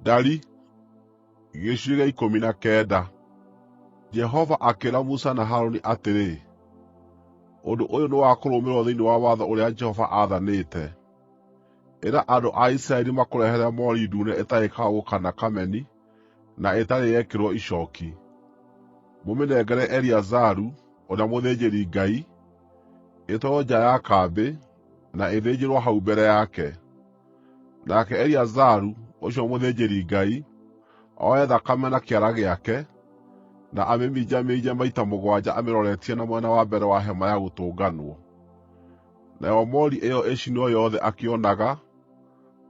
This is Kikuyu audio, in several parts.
Ndari gĩcunjĩ gĩa 19. Jehova akĩĩra Musa na Harũni atĩrĩ, Ũndũ ũyũ nĩ wa kũrũmĩrĩrwo thĩinĩ wa watho ũrĩa Jehova aathanĩte: Ĩra andũ a Isiraeli makũrehere moori ndune ĩtarĩ kaũũgũ kana kameni na ĩtarĩ yekĩrwo icooki. Mũmĩnengere Eleazaru, ũrĩa mũthĩnjĩri-Ngai, ĩtwarwo nja ya kambĩ, na ĩthĩnjĩrwo hau mbere yake. Nake Eleazaru, ũcio mũthĩnjĩri-Ngai, oe thakame na kĩara gĩake, na amĩminjaminje maita mũgwanja amĩroretie na mwena wa mbere wa Hema-ya-Gũtũnganwo. Nayo moori ĩyo ĩcinwo yothe akĩonaga,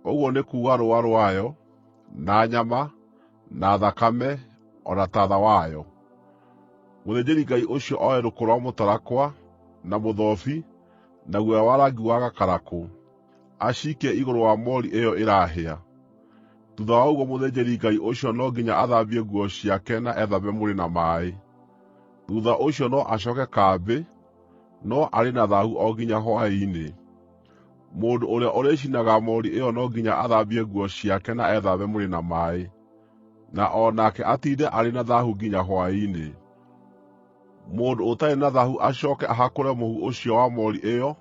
ũguo nĩ kuuga rũũa rwayo, na nyama, na thakame, o na taatha wayo. Mũthĩnjĩri-Ngai ũcio oe rũkũ rwa mũtarakwa, na mũthobi, na guoya wa rangi wa gakarakũ, aciikie igũrũ wa moori ĩyo ĩrahĩa. Thuutha wa ũguo mũthĩnjĩri-Ngai ũcio no nginya athambie nguo ciake na ethambe mwĩrĩ na maaĩ. Thuutha ũcio no acooke kambĩ, no arĩ na thaahu o nginya hwaĩ-inĩ. Mũndũ ũrĩa ũrĩcinaga moori ĩyo no nginya athambie nguo ciake na ethambe mwĩrĩ na maaĩ, na o nake atiinde arĩ na thaahu nginya hwaĩ-inĩ. Mũndũ ũtarĩ na thaahu acooke ahakũre mũhu ũcio wa moori ĩyo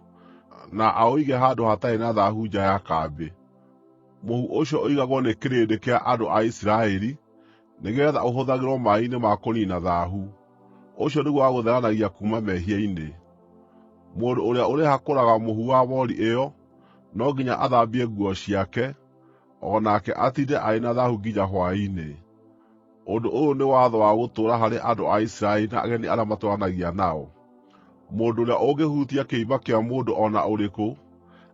na aũige handũ hatarĩ na thaahu nja ya kambĩ. Mũhu ũcio ũigagwo nĩ kĩrĩndĩ kĩa andũ a Isiraeli nĩgeetha ũhũthagĩrwo maaĩ-inĩ ma kũniina thaahu. Ũcio nĩguo wa gũtheranagia kuuma mehia-inĩ. Mũndũ ũrĩa ũrĩhakũraga mũhu wa moori ĩyo no nginya athambie nguo ciake, o nake atiinde arĩ na thaahu nginya hwaĩ-inĩ. Ũndũ ũyũ nĩ watho wa gũtũũra harĩ andũ a Isiraeli na ageni arĩa matũũranagia nao. Mũndũ ũrĩa ũngĩhutia kĩimba kĩa mũndũ o na ũrĩkũ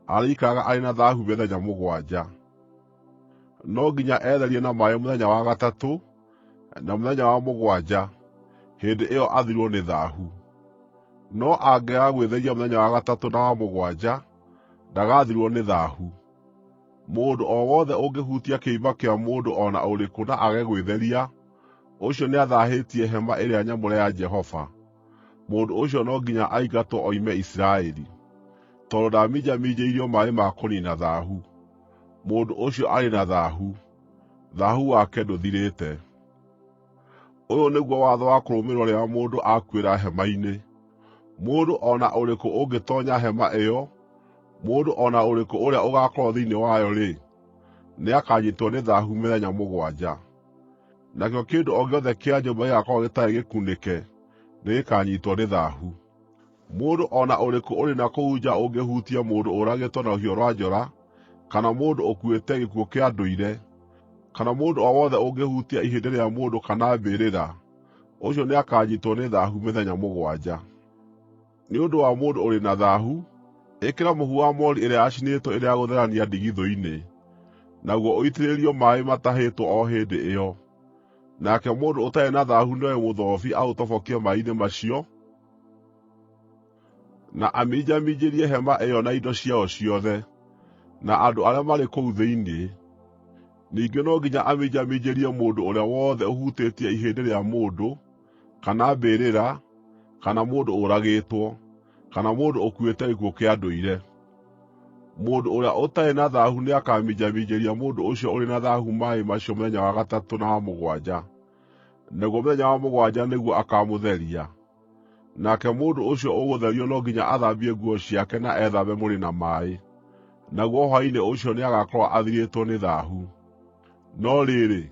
arĩikaraga arĩ na thaahu mĩthenya mũgwanja. No nginya etherie na maaĩ mũthenya wa gatatũ na mũthenya wa mũgwanja, hĩndĩ ĩyo athirwo nĩ thaahu. No angĩaga gwĩtheria mũthenya wa gatatũ na wa mũgwanja, ndagathirwo nĩ thaahu. Mũndũ o wothe ũngĩhutia kĩimba kĩa mũndũ o na ũrĩkũ na aage gwĩtheria, ũcio nĩathaahĩtie hema ĩrĩa nyamũre ya Jehova. Mũndũ ũcio no nginya aingatwo oime Isiraeli, tondũ ndaminjaminjĩirio maaĩ ma kũniina thaahu. Mũndũ ũcio arĩ na thaahu; thaahu wake ndũthirĩte. Ũyũ nĩguo watho wa kũrũmĩrĩrwo rĩrĩa mũndũ akuĩra hema-inĩ: Mũndũ o na ũrĩkũ ũngĩtoonya hema ĩyo, mũndũ o na ũrĩkũ ũrĩa ũgaakorwo thĩinĩ wayo-rĩ, nĩakanyiitwo nĩ thaahu mĩthenya mũgwanja. Nakĩo kĩndũ o gĩothe kĩa nyũmba gĩgaakorwo gĩtarĩ gĩkunĩke nĩgĩkanyiitwo nĩ thaahu. Mũndũ o na ũrĩkũ ũrĩ na kũu nja ũngĩhutia mũndũ ũragĩtwo na rũhiũ rwa njora, kana mũndũ ũkuĩte gĩkuũ kĩa ndũire, kana mũndũ o wothe ũngĩhutia ihĩndĩ rĩa mũndũ kana mbĩrĩra, ũcio nĩakanyiitwo nĩ thaahu mĩthenya mũgwanja. Nĩ ũndũ wa mũndũ ũrĩ na thaahu, ĩkĩra mũhu wa moori ĩrĩa yacinĩtwo ĩrĩ ya gũtherania ndigithũ-inĩ, naguo ũitĩrĩrio maaĩ matahĩtwo o hĩndĩ ĩyo. Nake mũndũ ũtarĩ na thaahu nĩoe mũthobi aũtobokie maaĩ-inĩ macio, na aminjaminjĩrie hema ĩyo na indo ciayo ciothe, na andũ arĩa marĩ kũu thĩinĩ. Ningĩ no nginya aminjaminjĩrie mũndũ ũrĩa wothe ũhutĩtie ihĩndĩ rĩa mũndũ, kana mbĩrĩra, kana mũndũ ũragĩtwo, kana mũndũ ũkuĩte gĩkuũ kĩa ndũire. Mũndũ ũrĩa ũtarĩ na thaahu nĩakaminjaminjĩria mũndũ ũcio ũrĩ na thaahu maaĩ macio mũthenya wa gatatũ na wa mũgwanja, naguo mũthenya wa mũgwanja nĩguo akaamũtheria. Nake mũndũ ũcio ũgũtherio no nginya athambie nguo ciake na ethambe mwĩrĩ na maaĩ, naguo hwaĩ-inĩ ũcio nĩagakorwo athirĩtwo nĩ thaahu. No rĩrĩ,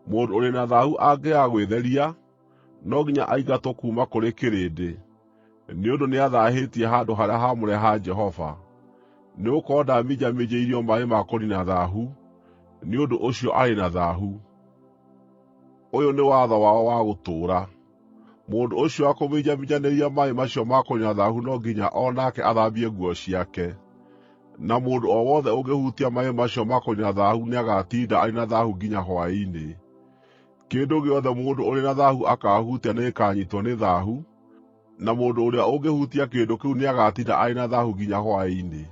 mũndũ ũrĩ na thaahu angĩaga gwĩtheria, no nginya aingatwo kuuma kũrĩ kĩrĩndĩ, nĩ ũndũ nĩathaahĩtie handũ-harĩa-haamũre ha Jehova. Nĩgũkorwo ndaminjaminjĩirio maaĩ ma kũniina thaahu, nĩ ũndũ ũcio arĩ na thaahu. Ũyũ nĩ watho wao wa gũtũũra. Mũndũ ũcio wa kũminjaminjanĩria maaĩ macio ma kũniina thaahu no nginya o nake athambie nguo ciake, na mũndũ o wothe ũngĩhutia maaĩ macio ma kũniina thaahu nĩagatinda arĩ na thaahu nginya hwaĩ-inĩ. Kĩndũ gĩothe mũndũ ũrĩ na thaahu akaahutia nĩgĩkanyiitwo nĩ thaahu, na mũndũ ũrĩa ũngĩhutia kĩndũ kĩu nĩagatinda arĩ na thaahu nginya hwaĩ-inĩ.